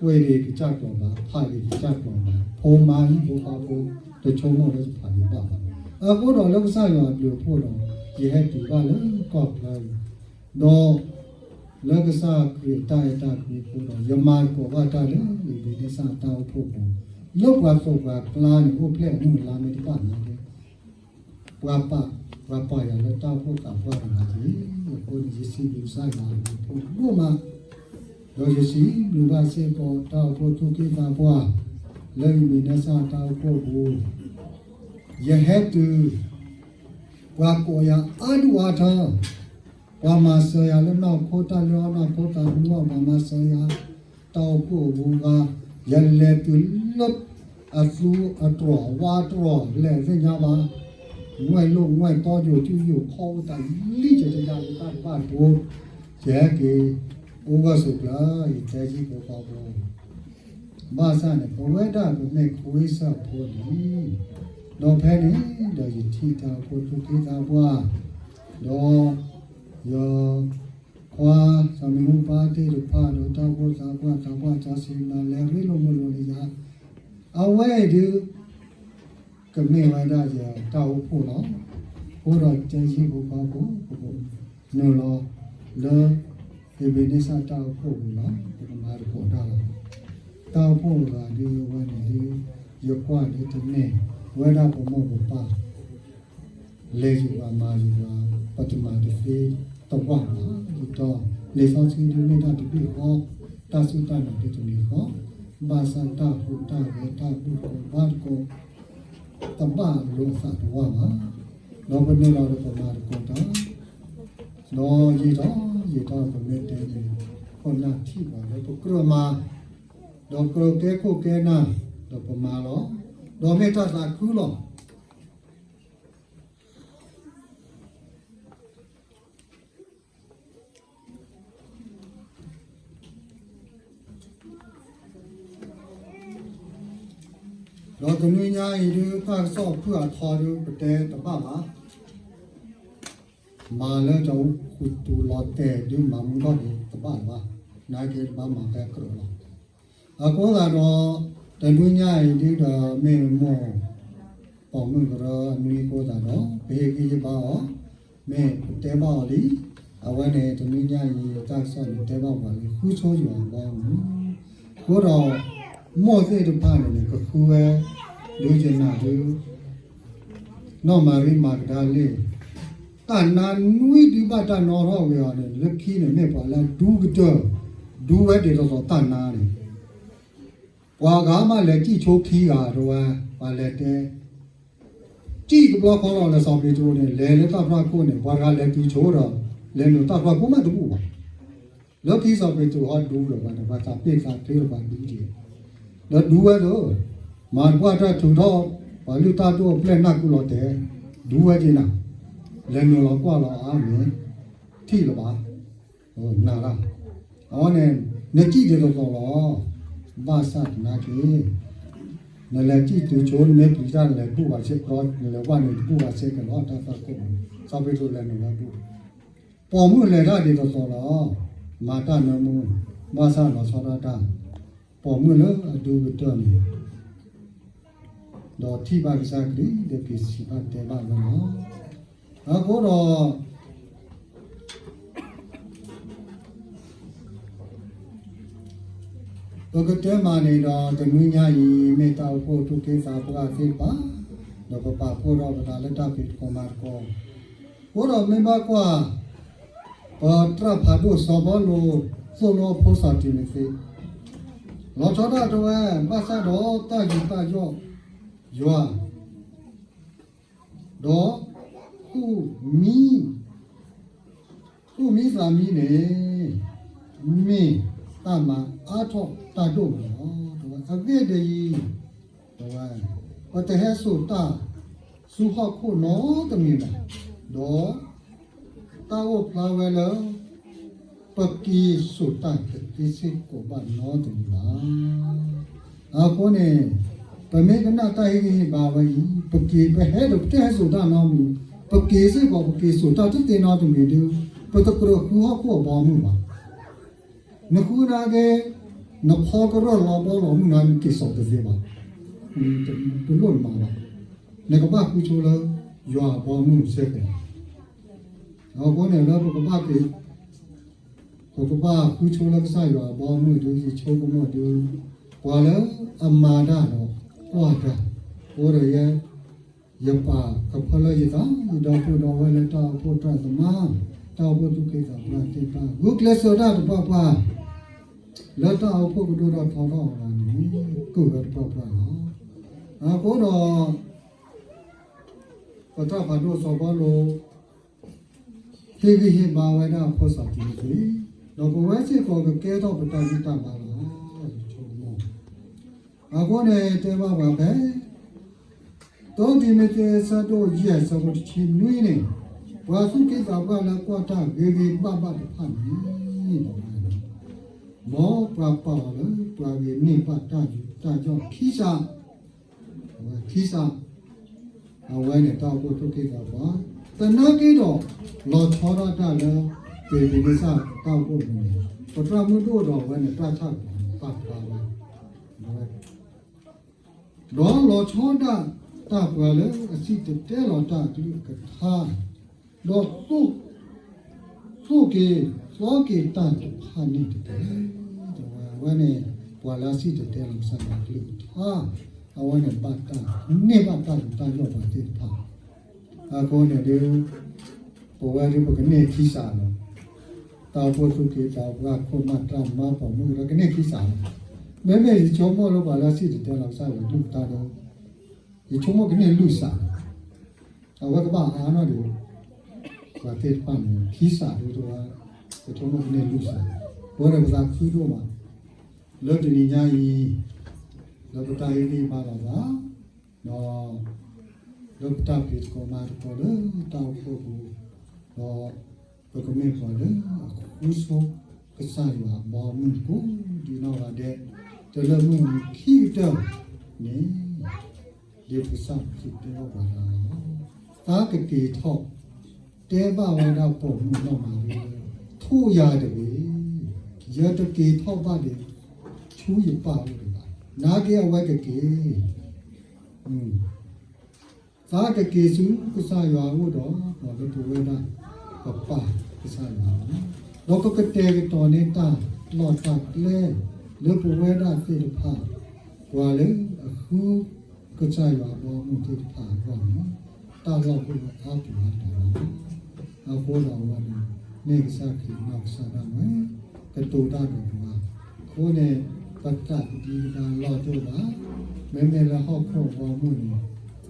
ကွဲးဒံးကစၢ်ကျိာ်ဘၣ်, ဖးဒံးကစၢ်ကျိာ်ဘၣ်, ဖိမါဟံၣ်ဖိဃီဖိ တဆိကမိၣ်လၢယဖးဒံးဘၣ်ဘၣ်. အဃိဒီးလၢကစၢ်ယွၤအဘျုးအဖှိၣ်ဒီး ယဟဲတုၤဘၣ်လၢကီၢ်ချၢအံၤ, ဒီး လၢကစၢ်ခရံာ်အတၢ်အဲၣ်တၢ်ကွံအဃိဒီး ယမၤသကိးဘၣ်တၢ်လၢ အ့ဘ့နစၢ်အတၢ်အိၣ်ဖှိၣ်အပူၤ, လၢပှၤသိးပှၤကျါန့ၣ် အိၣ်ဖျဲၣ်အမုၢ်အလါမ့ၢ်တဘၣ်နာ်က့ ပှၤပာ်, ပှၤပာ်ယၤလၢတၢ်အိၣ်ဖှိၣ်သးပှၢ်တဂၤက့ၤ, အဃိန့ၣ် ယစံးဘျုးကစၢ်ယွၤအဘျုးအဖှိၣ်ဒိၣ်မး, ဒီးယစံးဘျုးဘၣ်စ့ၢ်ကီးတၢ်အိၣ်ဖှိၣ်သူၣ်က့သးပှၢ် လၢအ့ဘ့နစၢ်အတၢ်အိၣ်ဖှိၣ်အပူၤ, ယဟဲတုၤ ပှၤကိးယၤအါဒူၣ်အါထၢ, ပှၤမၤစၢၤယၤလၢနီၢ်ခိတၢ်လၢအီၣ်နီၢ်ခိတၢ်လၢအီၣ် ပှၤမၤစၢၤယၤ, တၢ်အိၣ်ဖှိၣ်အပူၤဂၤ, ယလဲၤတုၤလၢ အသူအတြီၢ် အဝါတြီၢ် လဲၤသ့ၣ်ညါဘၣ်, ငွဲၣ်လိၣ်ငွဲၣ်တီယိာ်စုယိာ်ခီအိၣ်တၢ်လံ ယတယါလၢတၢ်တဘၣ်ဖိ, ယဟဲက့ၤ အိၣ်ဂၢၢ်ဆိးကျၢၤ ယတဲကံၢ်ဖိဃီဖိ ဘၣ်ဆၣ်န့ၣ် ပဝဲဒၣ်ပမ့ၢ်ခွ့ဆၢၣ်ဖိန့ၣ်, ဒီးဖဲန့ၣ်ဒီးယထံၣ်တၢ်အိၣ်ဖှိၣ်သူၣ်က့သးပှၢ်, ဒီးယခွါ စီၤမံၤဟူပၢ်သ့ၣ်တဖၣ် ဒီးတၢ်အိၣ်ဖှိၣ်သးပှၢ် သးပှၢ်ကၠီဆံးမၤလဲၤရ့လိာ်မုာ်လိာ်န့ၣ်ယၤ, အဝဲအံၤဒုး ကမ့ၢ်ဝဲဒၣ်ယတၢ်အိၣ်ဖှိၣ်လီၤ. အဃိဒီးတဲဟံၣ်ဖိဃီဖိ ပကနုာ်လီၤလၢ အ့ဘ့နစၢ်တၢ်အိၣ်ဖှိၣ်ပူၤလီၤ. ပကမၤသကိးတၢ်လီၤ. တၢ်အိၣ်ဖှိၣ်အဂၤဒုး အဝဲန့ၣ်ဒုး ယကွၢ်ဒ်တမ့ၢ် ဝဲဒၣ်ပမိၢ်ပပၢ် လဲၤယုာ်ပှၤမၤယုာ်ပှၤ ပတမၤတသ့တဝၢ်ဘၣ်. ဒ်သိး လံာ်စီဆှံဒုးမ့ၢ်တၢ်တဘ့ၣ်ဃီ, တၢ်စူၢ်တၢ်နာ်ဒ်တမ့ၢ်ဃီ, ဘၣ်ဆၣ်တၢ်ဟူးတၢ်ဂဲၤ တၢ်ဘူၣ်တကိးဘါတကိး တဘၣ်လိာ်အသးတဝၢ်ဘၣ်. ဒီးပနုာ်လီၤဒီးပမၤသကိးတၢ်, ဒီးယံာ်ထီၣ်ယံာ်ထီၣ်ပမ့ၢ်တဲန့ၣ် ခိၣ်နၢ်ထံၣ်ပှၤလၢပကြၢးမၤ, ဒီးကြၢးကဲခိၣ်ကဲနၢ် ဒီးပမၤလီၤ. ဒီးမ့ၢ်တၢ်သးခုလီၤ. ဒီးတနွံညါအံၤဒုး တၢ်ကစီၣ်ဖုၣ်အထီဒုး ပတဲတဘၣ်ဘၣ်. မၤလၢတၢ်အိၣ်ခူသူၣ်လီၤတဲာ်ဒုး မၤမူထီၣ်က့ၤတဘၣ်လၢၤဘၣ်. နာ်က့ၤတဘၣ်မၤဖဲကြၢးလီၤ. အဃိသတးဒီး တနွံညါအံၤဒုးဒီး မ့ၢ်မိၢ် ပိာ်မုၣ်ကရၢအနွံအဃိသတးဒီး ပဟ့ၣ်ဂံၢ်ဟ့ၣ်ဘါအီၤ, မ့ၢ်ပတဲဘၣ်အီၤလံ. အဝဲန့ၣ် တနွံညါအံၤ တၢ်ကစီၣ်န့ၣ် တဲဘၣ်ပှၤလၢ ဃုဆိယွၤအဘီအမုၢ်, အဃိဒီး မိၢ်သ့ၣ်တဖၣ်န့ၣ်န့ၣ် ကဃုဝဲ ဒုးယနၢ်ဒုး နီၢ်မၤရံမၤကဒၤလ့ၣ်, တၢ်နါနွံဒုးဘၣ်တၢ်နီထီၣ်ဝံၤအီၤန့ၣ် လၢခံန့ၣ် မ့ၢ်ပှၤလၢအဒူကတၢၢ်, ဒူဝဲဒ်သိးသိးတၢ်နါန့ၣ် ပှၤဂၤမးလဲၤစံၣ်ဆိခံဂၤတဝဲ, ပှၤလဲၤတဲ, စံၣ်တဘျီဃီလီၤလၢစီၤပ့းတရူးန့ၣ် လဲၤလၢတၢ်ဖျၢၣ်ခိၣ်န့ၣ် ပှၤတဂၤလဲၤတုၤဆိဒီး လဲၤနုာ်တၢ်ဖျၢၣ်ခိၣ်မးတဘူၣ်ဘၣ်. လၢခံစီၤပ့းတရူးဟီဒူဒီးပှၤန့ၣ် ပှၤသးပ့ၢ်သးခ့ဒီးပှၤဒူက့ၤ, ဒီးဒူဝဲသ့ၣ်, မၤတပှၢ်တၢၢ်ထုးထီၣ် ပှၤလုၢ်တၢ်ဒိၣ်အပျဲၢ်နၢ်ကူလီၤတဲာ်, ဒူဝဲက့ၤနၤ, လဲၤနုာ်လီၤကွၢ်လီၤအါမ့ၢ် ထံၣ်လၢၤဘၣ် နၤလၢ, အဝဲန့ၣ် နစံၣ်ဒ်သိးသိးလီၤ, ဘၣ်ဆၣ်သနာ်က့ နလဲၤစံၣ်တုၤဆိ နမ့ၢ်ပျံၤတၢ် နလဲၤဘူၣ်ဘၣ်ဆဲးကျီ, နလဲၤဝဲန့ၣ်တဘူၣ်ဘၣ်ဆဲးကလီၤတၢ်သၢခိၣ်, စီၤပ့းတရူးလဲၤနုာ်ဝဲဘူၣ်, ပိာ်မုၣ်လဲၤတၢ်ဒ်သိးသိးလီၤ, မၤတၢ်နၢမူ, ဘၣ်ဆၣ်လီၤဆီဒၣ်တၢ်, ပိာ်မုၣ်လၢအဒူကတၢၢ်န့ၣ် ဒီးထံၣ်ဘၣ်ကစၢ်ခရံာ် ဒီးက့ၤစံးဘၣ်တဲဘၣ်ဝဲလီၤ. အဃိဒီး ပကတဲမးန့ၣ်ဒီး တနွံညါအံၤ မ့ၢ်တၢ်အိၣ်ဖှိၣ်သူၣ်က့သးပှၢ်သ့ၣ်တဖၣ် ဒီးပပာ်ဖှိၣ်ထီၣ်ပသးလၢတၢ်ဖံးသကိးမၤသကိး, အဃိဒီးမ့ၢ်ဘၣ်ကွၢ် ပတြၢ်ဖးဒိၣ်စီၤပီလူး သိၣ်လိအဖိစီၤတံၤမသ့း, လီၤဆီဒၣ်တဝဲ ဘၣ်ဆၣ်ဒီးတၢ်ယူးတၢ်ယီၣ်ယွၤ ဒီးသူၣ်မံ သူၣ်မံသးမံန့ၣ် မ့ၢ်တၢ်မၤအါထီၣ်တၢ်ဒိၣ်မးလီၤ. အဂ့ၢ်ဒ်အံၤ, ပတဟဲစိာ်တၢ်ဆူဟီၣ်ခိၣ်နီတမံၤဘၣ်, ဒီးတၢ်အိၣ်ဖျါဝဲလၢ ပက့ၤစိာ်တၢ်တသ့စ့ၢ်ကီးဘၣ်နီတမံၤဘၣ်. အဃိန့ၣ် ပမ့ၢ်ကနၣ်တၢ်ဟ့ၣ်ဂံၢ်ဟ့ၣ်ဘါဝဲအံၤ, ပက့ၤပဟဲဒီးပတဟဲစိာ်တၢ်နီတမံၤ, ပက့ၤစ့ၢ်ကီး ပက့ၤစိာ်တၢ်တသ့နီတမံၤဒီး ပတကြၢးဃုဟီၣ်ခိၣ်အဘီအမုၢ်ဘၣ်. နဃုနာ်က့ နဖီကရၢၢ်လီၤဘီလီၤမုၢ်နၤ နက့ၤစိာ်တသ့ဘၣ်, တလိၣ်နမၤဘၣ်, နကဘၣ်ဃုဆိလၢ ယွၤအဘီအမုၢ်စ့ၢ်ကီး. အဃိန့ၣ်လၢပကဘၣ်က့ၤ ပကဘၣ်ဃုဆိလၢကစၢ်ယွၤအဘီအမုၢ်ဒီး ယဆိကမိၣ်ဒီး ပှၤလၢအမၤတၢ်ဒီးကွၢ်တၢ်, အဃိဒီးယဲ ယပာ်ကဖၢလၢယသး ယဒီပုၢ်ဒီဝဲၢ်လၢတၢ်အိၣ်ဖှိၣ်တၢ်သမါ, တၢ်အိၣ်ဖှိၣ်သူၣ်က့သးပှၢ်သ့ၣ်တဖၣ် ဂုာ်ကျဲးစၢးတၢ်တပှၢ်ပှၢ် လၢတၢ်အိၣ်ဖှိၣ်ကဒိၣ်ထီၣ်ထီထီၣ်အဂီၢ်န့ၣ် ကိၣ်ဝဲတပှၢ်ပှၢ်လီၤ. အဃိဒီး ပတၢ်ဖးဒိၣ်စီၤပီလူး ဟ့ၣ်ဂံၢ်ဟ့ၣ်ဘါဝဲဒၣ်အဖိစီၤတံၤမသ့း, ဒီးပဝဲစ့ၢ်ကီးကကဲထီၣ်ပတၢ်ဂံၢ်တၢ်ဘါလီၤ. အဃိန့ၣ်တဲဘၣ်ပှၤဖဲ တၢတံၤမသ့း အဆၢဒိၣ်ယဲၢ် အဆၢဖိတဆံနွံန့ၣ်, ပှၤသူၣ်က့သးပှၢ်လၢကွၢ်တၢ်ဂ့ၤဂ့ၤဘၣ်ဘၣ်တဖၣ်န့ၣ် မ်ပှၤပာ်အီၤလၢ ပှၤဂ့ၤန့ၢ်ဘၣ်တၢ်ယူးတၢ်ယီၣ်ခံစး ခံစး, အဝဲန့ၣ်တၢ်အိၣ်ဖှိၣ်သူၣ်က့သးပှၢ်, သနာ်က့ဒီး လီၤဆီဒၣ်တၢ်လၢ ပ့ၤဘ့ၤလ့စၢ်တၢ်အိၣ်ဖှိၣ်န့ၣ်, ပတြၢ်မုၢ်ဒိၣ်ဒီးအဝဲန့ၣ် တၢ်ဆၣ်ပာ်ပာ်ဝဲ ဒီးလီၤဆီဒၣ်တၢ်ပှၤလၢအစံၣ်တဲၤတဲလီၤတၢ်အကလုၢ်အကထါ, ဒီး သိၣ်က့ၤသီက့ၤတၢ်တဖၣ်န့ၣ်တက့ၢ်. အဝဲန့ၣ် ပှၤလၢအစံၣ်တဲၤတဲလီၤကစၢ်ယွၤအကလုၢ်အကထါ, အဝဲန့ၣ်ဘၣ်တၢ် န့ၢ်ဘၣ်တၢ်ယူးတၢ်ယီၣ်ပှၤသ့ၣ်တဖၣ်, အဃိန့ၣ်ဒီး ပဝဲဒၣ်ပကန့ၢ်ခံစးလီၤ. တၢ်အိၣ်ဖှိၣ်သူၣ်က့သးပှၢ် ခိၣ်နၢ်တၢ်မၤပိာ်မုၣ်ဒီး ကန့ၢ်ခံစးလီၤ. မ့မ့ၢ်ယဆိကမိၣ်လၢပှၤလၢအစံၣ်တဲၤတဲလီၤကစၢ်ယွၤအကလုၢ်အကထါဒီး ယဆိကမိၣ်ကန့ၢ်လွံၢ်စး, အဝဲကဘၣ်အါနီၣ်ဒီး ပှၤသ့ၣ်တဖၣ်န့ၣ် ခံစးဒ်သိးဝဲ ယဆိကမိၣ်ကန့ၢ်လွံၢ်စး, အဃိန့ၣ်ပသးခုဒိၣ်မး လၢတနံၤညါအံၤ လၢပတၢ်ဟ့ၣ်ဂံၢ်ဟ့ၣ်ဘါလိာ်သး ဒီး လၢပတၢ်ဖံးသကိးမၤသကိးလၢတၢ်အိၣ်ဖှိၣ်ပူၤ, ဒီး ပကမ့ၢ်ပှၤလၢအဃုဆိ ကစၢ်ယွၤအဘီအမုၢ်ကိးဒံနီၢ်ဂၤဒဲး, တုၤလၢမုၢ်နံၤခံကတၢၢ်န့ၣ် ဒ်ပကစၢ်ခရံာ်တဲဘၣ်ပှၤတဂၤလီၤ. သးကက့ၤထီၣ်, တဲဘၣ်ဝဲဒၣ်ပိာ်မုၣ်နီၢ်မၤရံလၢ ထိၣ်ယၤတဂ့ၤ, ယတက့ၤထီၣ်ဘၣ်ဒီး ဆူယပၢ်အအိၣ်တဂၤ, နာ်က့အဝဲကက့ၤ သးကက့ၤဆူကစၢ်ယွၤအအိၣ်ဒီး ဒီးလၢပဝဲဒၣ် ပပၢ်ကစၢ်ယွၤလီၤ. ဒီးပကတဲာ်ကတီၤန့ၢ်တၢ်လီၢ်တၢ်ကျဲ လၢပဝဲဒၣ်သ့ၣ်တဖၣ် ပှၤလၢအဃုကစၢ်ယွၤအဘီအမုၢ်သ့ၣ်တဖၣ်အဂီၢ်န့ၣ် တၢ်လီၢ်အိၣ်ဝဲအါပူၤအါတီၤလီၤ. အဃိဒီးအဝဲန့ၣ် မ့ၢ်ကစၢ်ခရံာ်နီၢ်ကစၢ်ဒၣ်ဝဲ ကတိၤတၢ်ဒီးပှၤ, အဃိန့ၣ် ပတၢ်ကဒံကဒါလီၢ်တအိၣ်ဘၣ်, မ့မ့ၢ်လၢဟီၣ်ခိၣ်အဘီအမုၢ်န့ၣ်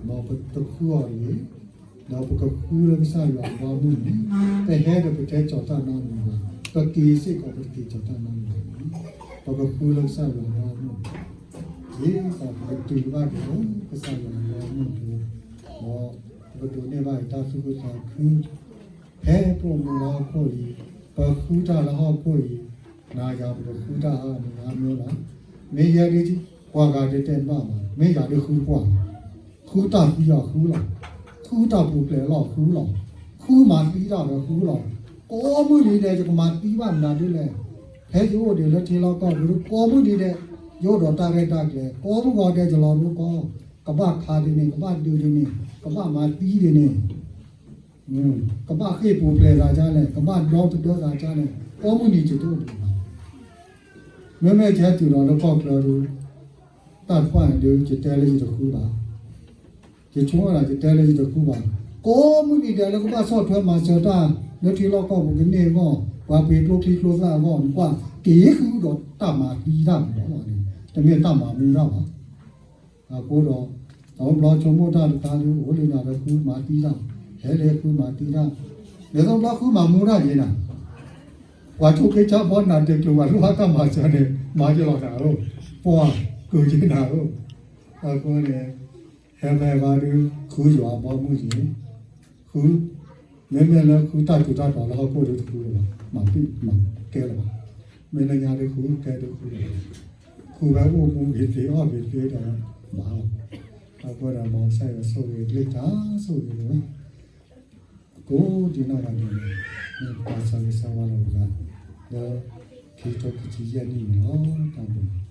မ်ပတဃုအီၤတဂ့ၤ, ဒီးပကဃုလၢကစၢ်ယွၤအဘီအမုၢ်န့ၣ် ပဟဲဒီးပတဲကီၤတၢ်နီတမံၤဘၣ်, ပက့ၤစ့ၢ်ကီးပတက့ၤကီၤတၢ်နီတမံၤဘၣ်, ပကဃုလၢကစၢ်ယွၤအဘီအမုၢ် ဒ်သိးပကတုၤဘၣ်က့ၤလၢကစၢ်ယွၤအဘီအမုၢ်အပူၤ, ဒီးပကဒိးန့ၢ်ဘၣ်က့ၤတၢ်သူၣ်ခုသးခု ဖဲပအိၣ်မူလၢဟီၣ်ခိၣ်အံၤ, ပဃုတၢ်လၢဟီၣ်ခိၣ်အံၤ, နၤယၤပကဃုတၢ်အါမံၤအါမံၤလီၤ. မ့ၢ်ယဲဒ်ပှၤဂၤဒ်တဲဘၣ်ဘၣ်, မ့ၢ်ယၤဒ်ဃုပှၢ်, ဃုတၢ်ဃုယီၤဃုလီၤ, ဃုတၢ်ပူၤဖျဲးလီၤဃုလီၤ, ဃုမၤသံတၢ်ဒီးဃုလီၤ. ကိးမုၢ်နံၤဒဲး ယကမၤသံဘၣ်မနုၤဒ်လဲၣ်. ဖဲယအိၣ်ဒံးလၢထံလီၢ်ကီၢ်ပူၤ ကိးမုၢ်နံၤဒဲး ယအိၣ်ဒီးတၢ်ရဲၣ်တၢ်ကျဲၤ, ကိးမုၢ်ဂီၤဒဲး ယလီၤဒိကီၢ်, ကဘၣ်ခးဒ်န့ၣ်, ကဘၣ်ဒုးဒ်န့ၣ်, ကဘၣ်မၤသံဒ်န့ၣ်, ကဘၣ်ဃ့ၢ်ပူၤဖျဲးသးဒ်လဲၣ်, ကဘၣ်ဒီသဒၢသးဒ်လဲၣ်, ကိးမုၢ်နံၤယတအိၣ်ဒံးဘၣ်. မ့မ့ၢ်ယဟဲတုၤဒီးလၢကီၢ်ချၢဒီး တၢ်တဖၣ်န့ၣ်ဒီး ယတဲလၢယတဃုဘၣ်. ယဆိကမိၣ်ဒၣ်ယတဲလၢယတဃုဘၣ်, ကိးမုၢ်နံၤဒဲးလၢကဘၣ်ဆီၣ်ထွဲမၤစၢၤတၢ် လၢထံလီၢ်ကီၢ်ပူၤကန့ၢ်အဂီၢ်, ပှၤပှ့ၤကျိချံကျိသၣ်အဂီၢ် နကွၢ်က့ၤဃုဒီးတၢ်မၤသံတၢ်မၤလီၤန့ၣ် တမ့ၢ်တၢ်မၤမူတၢ်ဘၣ်. အဃိဒီး တဘျီဆိကမိၣ်တၢ်တခါဒုး အိၣ်လၢနၤဒီးဃုမၤသံတၢ်, ဟဲလၢဃုမၤသံတၢ်, ဒ်သိးဘျီဃုမၤမူတၢ်က့ၤနၤ, ပှၤဆိးက့ဆါဘီနၤတကျိၤဘၣ် လိၣ်ဘၣ်တၢ်မၤစၢၤန့ၣ် မၤယလီၤနၤဧၢ, ပှၤကၢၤက့ၤနၤဧၢ, အဃိန့ၣ် ဟဲဖဲဘၣ်ဒုး ဃုယွၤအဘီအမုၢ်က့ၤ, ဃု, မ့မ့ၢ်လၢဃုတၢ်ထူးတၢ်တီၤလၢဟီၣ်ခိၣ်ဒုးတဃုလၢၤဘၣ်, မၤပံၣ်မၤကဲလၢၤဘၣ်, မ့ၢ်လၢညါဒုးဃုကဲဒုးဃုလၢၤဘၣ်, ဃုဝဲအိၣ်မူဂ့ၤသ့အီၣ်ဂ့ၤသ့ဒီးဘၣ်လီၤ, အဃိဒီးမ်ကစၢ်ယွၤဆိၣ်ဂ့ၤကလုၢ်ကထါဆိၣ်ဂ့ၤလၢ ကိးဒံနီၢ်ဂၤဒဲးန့ၣ် မ့ၢ်ပၢ်ဆၢဂ့ၤဆၢဝါလီၤပသး လၢခံကထိခံဆံယဲၢ်နံၣ်န့ၣ်လီၤ. တၢ်ဘျုး